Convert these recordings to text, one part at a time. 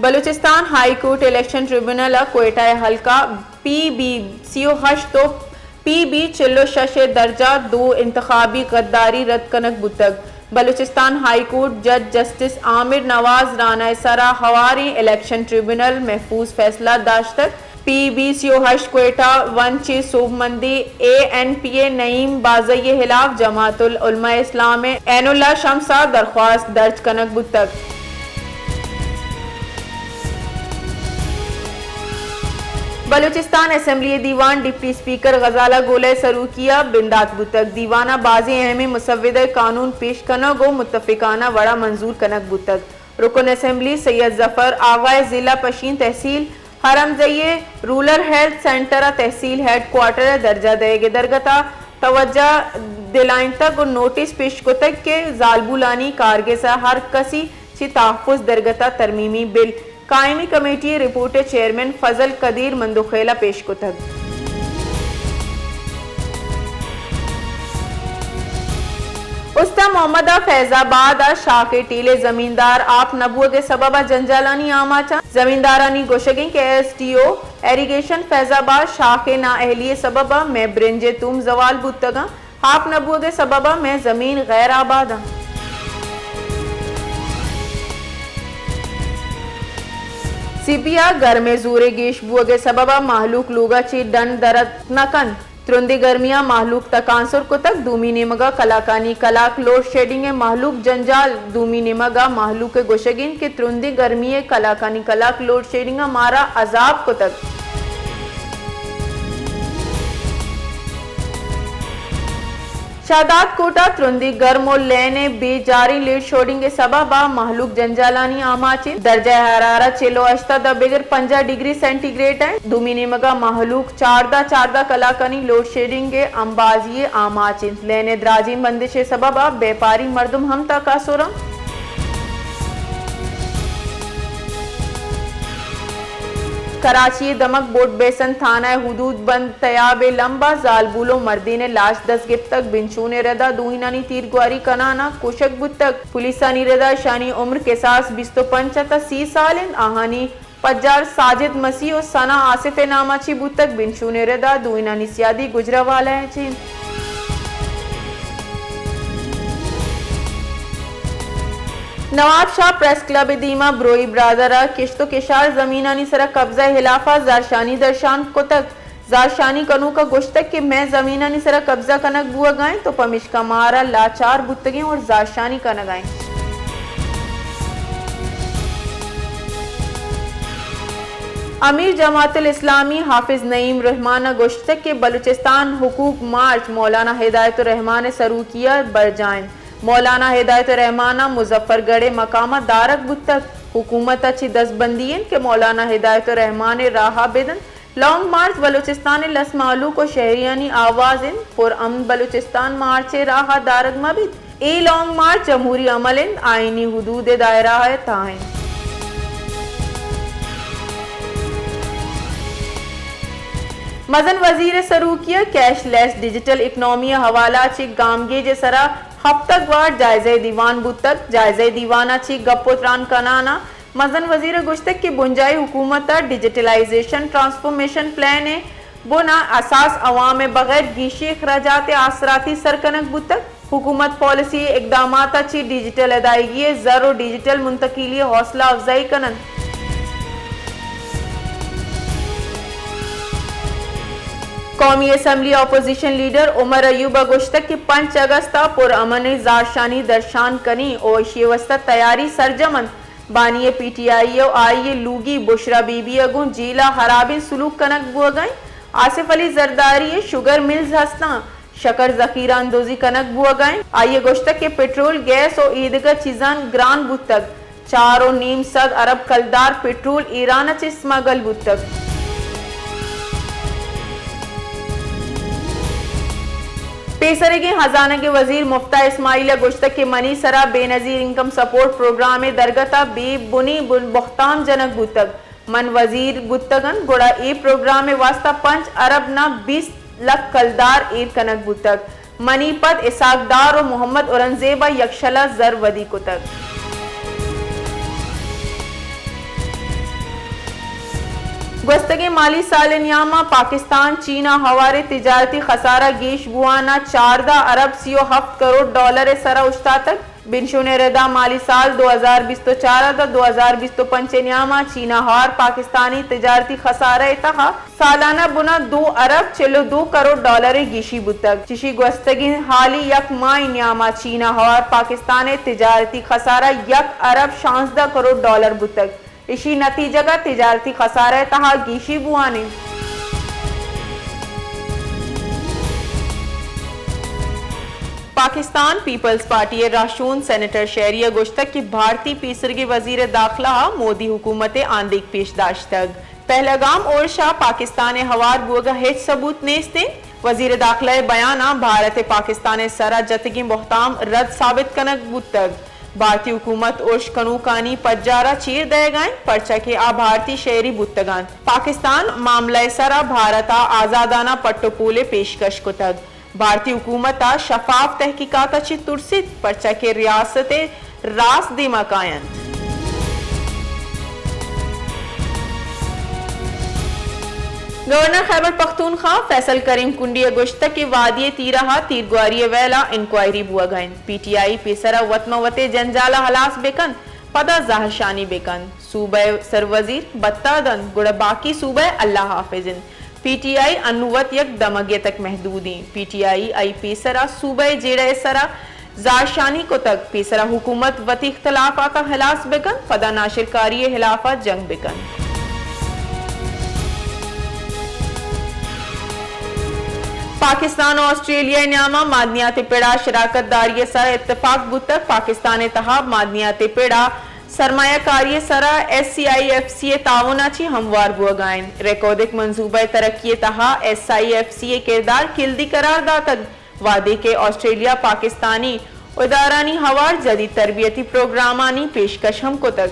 Balochistan high court election tribunal ء کوئٹہ ء حلقہ پی بی سی و ہشت و پی بی چل و شش ء درجہ دو انتخابی غداری رد کنگ بوتگ۔ بلوچستان ہائی کورٹ جج جسٹس عامر نواز رانا ء سرا ہواریں الیکشن ٹریبونل محفوظ فیصلہ داشتگ۔ پی بی سی و ہشت کوئٹہ ون چہ سوبمندیں اے این پی ء نعیم بازئی ء ہلاف جماعت العلماء اسلام ء عین اللہ شمس ء درخواست درج کنگ بوتگ۔ بلوچستان اسمبلی ء دیوان ڈپٹی اسپیکر غزالہ گولہ ء سروکی ء بندات بوتگ۔ دیوان ء بازیں اہمیں مسودہ قانون پیش کنگ و متفقانہ وڑا منظور کنگ بوتگ۔ رکن اسمبلی سید ظفر آغا ء ضلع پشین تحصیل حرمزئی ء رورل ہیلتھ سینٹر ء تحصیل ہیڈ کوارٹر ء درجہ دئیگ ء درگت ء توجہ دلائینتگ و نوٹس پیش کتگ کہ زالبولانی کارگس ء ہر کسی چہ تحفظ درگت ء ترمیمی بل قائمی کمیٹی ء رپورٹ ء چیئرمین فضل قدیر مندوخیل ء پیش کتگ۔ استان محمد ء فیض آباد ء شاخ ء ٹیل ء زمیندار آپ نہ بوگ ء سبب ء جنجالانی آماچ انت۔ زمیندارانی گوشگ انت کہ ایس ڈی او ایریگیشن فیض آباد شاخ ء نااہلی ء سبب ء مئے برنج ء توم زوال بوتگ انت۔ آپ نہ بوگ ء سبب ء مئے زمین غیر آباد انت۔ سپی ء گرم ء زور ء گیش بوگ ء سبب ء مہلوک لوگ ء چہ ڈن در اتک نہ کنت۔ ترندیں گرمی ء مہلوک تکانسر کتگ۔ دومی نیمگ ء کلاکانی کلاک لوڈ شیڈنگ ء مہلوک جنجال۔ دومی نیمگ ء مہلوک ء گوشگ انت کہ ترندیں گرمی ء کلاکانی کلاک لوڈ شیڈنگ ء مارا عذاب کتگ۔ شہداد کوٹ ء ترندیں گرم و لین ء بے جاریں لوڈ شیڈنگ ء سبب ء مہلوک جنجالانی آماچ انت۔ درجہ حرارت چل و ہشت ء داں بگر پنجاہ ڈگری سینٹی گریڈ انت۔ دومی نیمگ ء مہلوک چاردہ چاردہ کلاکانی لوڈ شیڈنگ ء امبازی ء آماچ انت۔ لین ء دراجیں بندش ء سبب ء بیپاری مردم ہم تاکاسر انت۔ کراچی ء دمگ بورڈ بیسن تھانہ ء حدود بند تیاب ء لمب ء زالبول و مردین ء لاش دست گپتگ۔ بنچون ء ردا دوئینانی تیرگواری کنان ء کشگ بوتگ۔ پولیسانی ردا اشانی عمر کساس بیست و پنچ تا سی سال انت۔ آہانی پجار ساجد مسیح و ثنا آصف ء نام ء چی بوتگ۔ بنچون ء ردا دوئینانی سیادی گجرانوالہ ء چی انت۔ نواب شاہ پریس کلب ء دیما بروئی برادر ء کشت و کشار زمینانی سرا قبضہ ء ہلاف ء زہرشانی درشان کتگ۔ زہرشانی کنوک ء گوشتگ کہ مئے زمینانی سرا قبضہ کنگ بوہگا انت و پمیشکا مارا لاچار بوتگیں اور زہرشانی کنگا انت۔ امیر جماعت الاسلامی حافظ نعیم رحمان ء گوشتگ کہ بلوچستان حقوق مارچ مولانا ہدایت الرحمان ء سروکی ء برجاہ انت۔ مولانا ہدایت الرحمان ء مظفر گڑھ ء مقام ء دارگ بوتگ۔ حکومت ء چہ دزبندی انت کہ مولانا ہدایت الرحمان ء راہ ء بدنت۔ لانگ مارچ بلوچستان ء لس مہلوک و شہریانی آواز انت، پر امن بلوچستان مارچ ء راہ ء دارگ مہ بیت۔ اے لانگ مارچ جمہوری عمل انت، آئینی حدود ء دائرہ ء تہا انت۔ مزن وزیر ء سروکی ء کیش لیس ڈیجیٹل اکنامی ء حوالہ ء چہ گامگیج ء سرا ہپتگ وار جائزہ ء دیوان بوتگ۔ جائزہ ء دیوان ء چہ گپ و تران کنان ء مزن وزیر ء گوشتگ کہ بنجاہی حکومت ء ڈیجیٹلائزیشن ٹرانسفارمیشن پلان ء بن ء اساس عوام ء بغیر گیشیں اخراجات ء آسراتی سر کنگ بوتگ۔ حکومت پالیسی ء اقدامات ء چہ ڈیجیٹل ادائیگی ء زر و ڈیجیٹل منتقلی ء حوصلہ افزائی کن انت۔ قومی اسمبلی اپوزیشن لیڈر عمر ایوب ء گوشتگ کہ پنچ اگست ء پر امن ء زہرشانی درشان کنیں و ایشی ء واستہ تیاری سرجم انت۔ بانی ء پی ٹی آئی ء آئی ء لوگی بشرا بی بی ء گوں جیل ء ہرابیں سلوک کنگ بوگ ء انت۔ آصف علی زرداری ء شوگر ملز ہستاں، شکر ذخیرہ اندوزی کنگ بوگ ء انت۔ آئی ء گوشتگ کہ پٹرول، گیس و ایدگہ چیزان گران بوتگ۔ چار و نیم سد ارب کلدار پٹرول ایران ء چہ سمگل بوتگ۔ پیسریگیں ہزانگ ء وزیر مفتاح اسماعیل ء گوشتگ کہ منی سرا بے نظیر انکم سپورٹ پروگرام ء درگت ء بے بنی بن بہتام جنگ بوتگ۔ من وزیر بوتگ انت، گڑا اے پروگرام ء واستہ پنچ ارب نہ بیست لکھ کلدار ایر کنگ بوتگ۔ منی پد اسحاق ڈار و محمد اورنگزیب ء یکشل ء زر ودی کتگ۔ گوستگیں مالی سال ء نیام ء پاکستان چین ء ہوار ء تجارتی خسارہ گیش بوان ء چاردہ ارب سی و ہفت کروڑ ڈالر ء سرا اوشتاتگ۔ بنشون ء ردا مالی سال دو ہزار بیست و چار ء تا دو ہزار بیست و پنچ ء نیام ء چین ء ہوار پاکستانی تجارتی خسارہ ء تہا سالانہ بنا دو ارب چل و دو کروڑ ڈالر ء گیشی بوتگ۔ چشی گوستگیں حالی یک ماہ ء نیام ء چین ء ہوار پاکستان ء تجارتی خسارہ یک ارب شانزدہ کروڑ ڈالر بوتگ۔ ایشی نتیجگ ء تجارتی خسارہ ء تہا گیشی بوان انت۔ پاکستان پیپلز پارٹی ء راہشون سینیٹر شہری ء گوشتگ کہ بھارتی پیسرگیں وزیر داخلہ ء مودی حکومت ء آندیگ پیش داشتگ۔ پہلگام اورش ء پاکستان ء ہوار بوگ ء ہچ ثبوت نیست انت۔ وزیر داخلہ ء بیان ء بھارت ء پاکستان ء سرا جتگیں بہتام رد ثابت کنگ بوتگ۔ بھارتی حکومت ارش کنوکانی پجار ء چیر دئیگ ء انت، پرچا کہ آ بھارتی شہری بوتگ انت۔ پاکستان معاملہ ء سرا بھارت ء آزادانہ پٹ ء پول ء پیشکش کتگ۔ بھارتی حکومت ء شفاف تحقیقات ء چہ ترسیت، پرچا کہ ریاست ء راست دیما کاینت۔ گورنر خیبر پختونخوا فیصل کریم کنڈی ء گوشتگ کہ وادی ء تیرہ ء تیرگواری ء ویل ء انکوائری بوگ ء انت۔ پی ٹی آئی پیسر ء وت مہ وت ء جنجال ء ہلاس بہ کنت، پدا زہرشانی بہ کنت۔ صوبہ ء سروزیر بتا دنت، گڑا باقی صوبہ ء اللہ حافظ انت۔ پی ٹی آئی انوں وت یک دمگے تک محدود انت۔ پی ٹی آئی ء پیسر ء صوبہ ء جیڑہ ء سرا زہرشانی کتگ، پیسرا حکومت وتی اختلافاتاں ہلاس بہ کنت، پدا ناشرکاری ء ہلاف ء جنگ بہ کنت۔ پاکستان ء آسٹریلیا ء نیام ء معدنیات ء پڑ ء شراکت داری ء سر ء اتفاق بوتگ۔ پاکستان ء تہا معدنیات ء پڑ ء سرمایہ کاری ء سر ء S C I F C ء تعاون ء چہ ہموار بوگ ء انت۔ ریکودک منصوبہ ء ترقی ء تہا ایس آئی ایف سی ء کردار کلدی قرار داتگ۔ وہدے کہ آسٹریلیا پاکستانی ادارانی ہوار جدید تربیتی پروگرامانی پیشکش ہم کتگ۔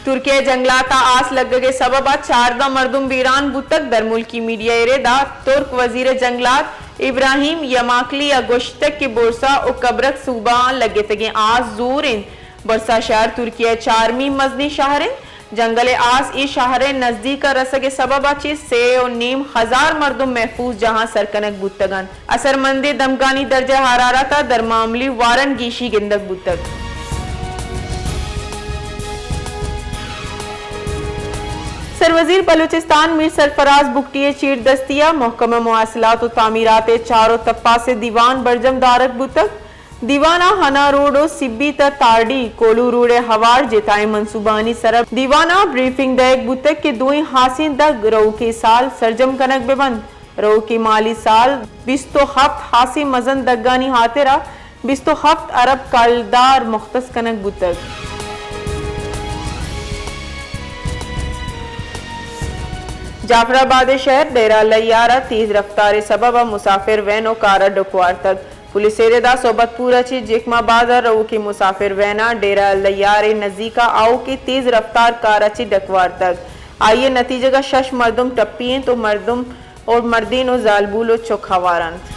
ترکیہ ء جنگلات ء آس لگگ ء سبب ء چاردہ مردم بیران بوتگ۔ درملکی میڈیا ء ردا ترک وزیر جنگلات ابراہیم یماکلی ء گوشتگ کہ بورسا و کبرک صوبہ آں لگتگیں آس زور انت۔ برسا شہر ترکیہ ء چارمی مزنیں شہر انت۔ جنگل ء آس اے شہر ء نزدیک ء رسگ ء سبب ء چہ سے و نیم ہزار مردم محفوظ جاہاں سر کنگ بوتگ انت۔ اثرمندیں دمگانی درجہ حرارت ء درمعمولی وارن گیشی گندگ بوتگ۔ سروزیر بلوچستان میر سرفراز بگٹی ء چیر دستی ء محکمہ مواصلات و تعمیرات ء چار و تپاس ء دیوان برجم دارگ بوتگ۔ دیوان ء ہنا روڈ و سبی تا تارڈی کولو روڈ ء ہوار جتائیں منصوبہانی سرا دیوان ء بریفنگ دئیگ بوتگ کہ دوئیں ہاسیں دگ روکیں سال سرجم کنگ بہ بنت۔ روکیں مالی سال بیست و ہفت ہاسیں مزن دگانی ہاترا بیست و ہفت ارب کلدار مختص کنگ بوتگ۔ جعفر آباد ء شہر ڈیرہ اللہ یار ء تیز رفتار ء سبب ء مسافر وین و کار ء ڈک وارتگ۔ پولیس ء ردا صحبت پور ء چہ جیکم آباد ء روکیں مسافر وین ء ڈیرہ اللہ یار ء نزیک ء آؤکیں تیز رفتار کار ء چہ ڈک وارتگ۔ آئی ء نتیجگ ء شش مردم ٹپی انت و مردم اور مردین و زالبول و چک ہوار انت۔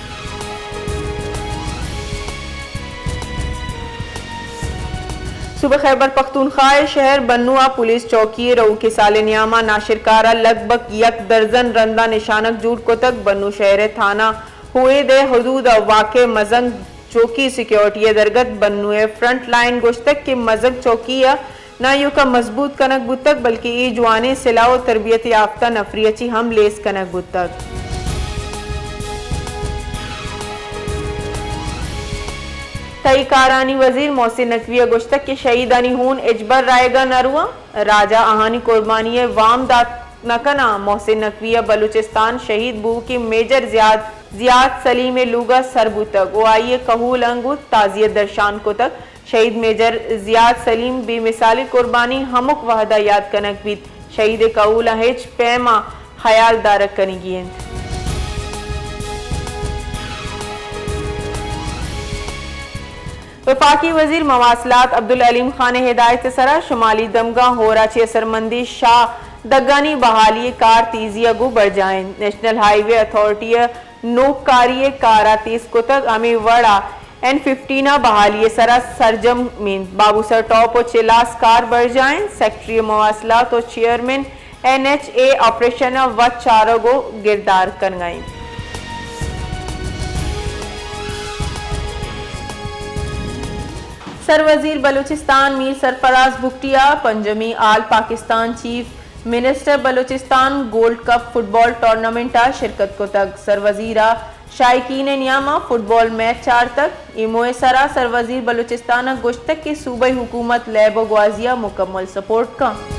صوبہ خیبر پختونخوا ء شہر بنو ء پولیس چوکی ء روکیں سال ء نیام ء ناشرکار ء لگ بھگ یک درزن رند ء نشانگ جوڑ کتگ۔ بنو شہر ء تھانہ ہوید ء حدود ء واقع مزنگ چوکی سیکیورٹی ء درگت بنو ء فرنٹ لائن گوشتگ کہ مزنگ چوکی ء نہ ایوکا مضبوط کنگ بوتگ، بلکہ اے جوانیں سلاہ و تربیت یافتہ نفری ء چی ہم لیس کنگ بوتگ۔ تہی کارانی وزیر محسن نقوی ء گوشتگ کہ شہیدانی ہون ہچبر رائیگا نہ رواں، راجا آہانی قربانی ء وام دات نہ کناں۔ محسن نقوی ء بلوچستان شہید بوؤکیں میجر زیاد، زیاد سلیم ء لوگ ء سر بوتگ و آئی ء کہول انگت تعزیت درشان کتگ۔ شہید میجر زیاد سلیم بے مثالیں قربانی ہمک وہدا یاد کنگ بیت۔ شہید ء کہول ء ہچ پیم ء ہیال دارگ کنگی انت۔ وفاقی وزیر مواصلات عبدالعلیم خان ء ہدایت ء سرا شمالی دمگاں ہورا چہ اثرمندیں شاہ دگانی بحالی ء کار تیزی ء گوں برجاہ انت۔ نیشنل ہائی وے اتھارٹی ء نوک کاری ء کار ء تیز کتگ، ہمے وڑ ء این ففٹین ء بحالی ء سرا سرجم انت۔ بابو سر ٹاپ ء چہ لاس کار برجاہ انت۔ سیکرٹری مواصلات ء chairman N H A operation ء وت چارگ ء گردار کنگ ء انت۔ سروزیر بلوچستان میر سرفراز بگٹی ء پنجمی all Pakistan chief minister Balochistan gold cup football tournament ء شرکت کتگ۔ سروزیر ء شائقین ء نیام ء فٹبال میچ چارتگ۔ اے موہ ء سرا سروزیر بلوچستان ء گوشتگ کہ صوبائی حکومت لیب ء گوازی ء مکمل سپورٹ کنت۔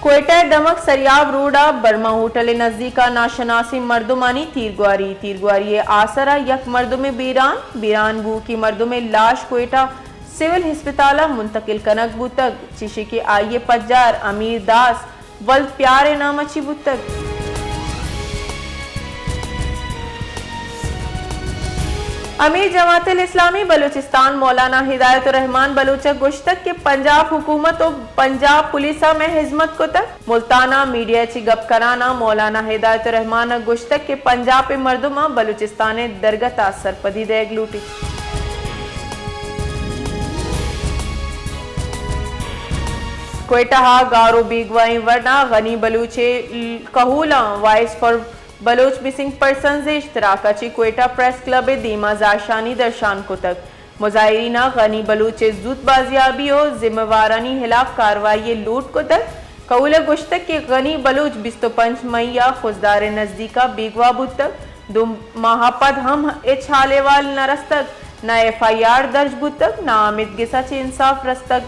کوئٹہ ء دمگ سریاب روڈ ء برما ہوٹل ء نزیک ء ناشناسیں مردمانی تیرگواری۔ تیرگواری ء آسر ء یک مردمے بیران، بیران بوکی مردمے لاش کوئٹہ سول ہسپتال ء منتقل کنگ بوتگ، چشی کہ آئی ء پجار امیر داس ولد پیار ء نام ء چی بوتگ۔ امیر جماعت الاسلامی بلوچستان مولانا ہدایت الرحمان بلوچ ء گوشتگ کہ پنجاب حکومت و پنجاب پولیس ء مئے ہزمت کتگ۔ ملتان ء میڈیا چی گپ کنان ء مولانا ہدایت الرحمان ء گوشتگ کہ پنجاب ء مردماں بلوچستان ء درگت ء سرپدی دئیگ لوٹیت۔ کوئٹہ ء گار و بیگواہیں ورنا غنی بلوچ ء کہولاں voice for Baloch missing persons ء اشتراک ء چہ کوئٹہ پریس کلب ء دیما زہرشانی درشان کتگ۔ مظاہرین ء غنی بلوچ ء زوت بازیابی و ذمہ وارانی ہلاف کاروائی ء لوٹ کتگ۔ کہول ء گوشتگ کہ غنی بلوچ بیست و پنچ مئی ء خضدار ء نزدیک ء بیگواہ بوتگ۔ دو ماہ ء پد ہم ہچ حال احوال نہ رستگ، نہ ایف آئی آر درج بوتگ، نہ آمید گس ء چہ انصاف رستگ۔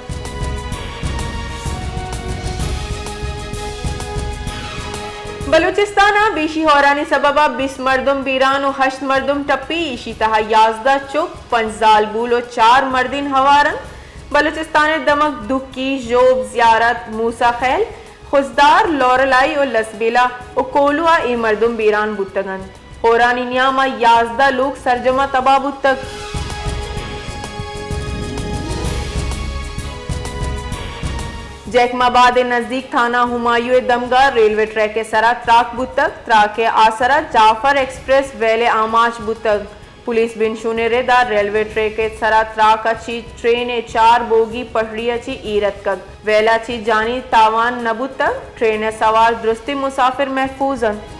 بلوچستان ء بیشی ہورانی سبب ء بیست مردم بیران و ہشت مردم ٹپی، ایشی تہا یازدہ چک، پنچ زالبول و چار مردین ہوار انت۔ بلوچستان ء دمگ دکی، ژوب، زیارت، موسی خیل، خضدار، لورلائی و لسبیلہ و کولو ء اے مردم بیران بوتگ انت۔ ہورانی نیام ء یازدہ لوگ سرجم ء تباہ بوتگ۔ جیکب آباد ء نزدیک تھانہ ہمایوں ء دمگا ریلوے ٹریک ء سرا تراک بوتگ۔ تراک ء آسرا جعفر ایکسپریس ویل ء آماچ بوتگ۔ پولیس بنشون ء ردا ریلوے ٹریک ء سرا تراک ء چی ٹرین ء چار بوگی پٹڑی ء چی ایر اتکگ۔ ویل ء چی جانی تاوان نہ بوتگ۔ ٹرین ء سوار درستیں مسافر محفوظ انت۔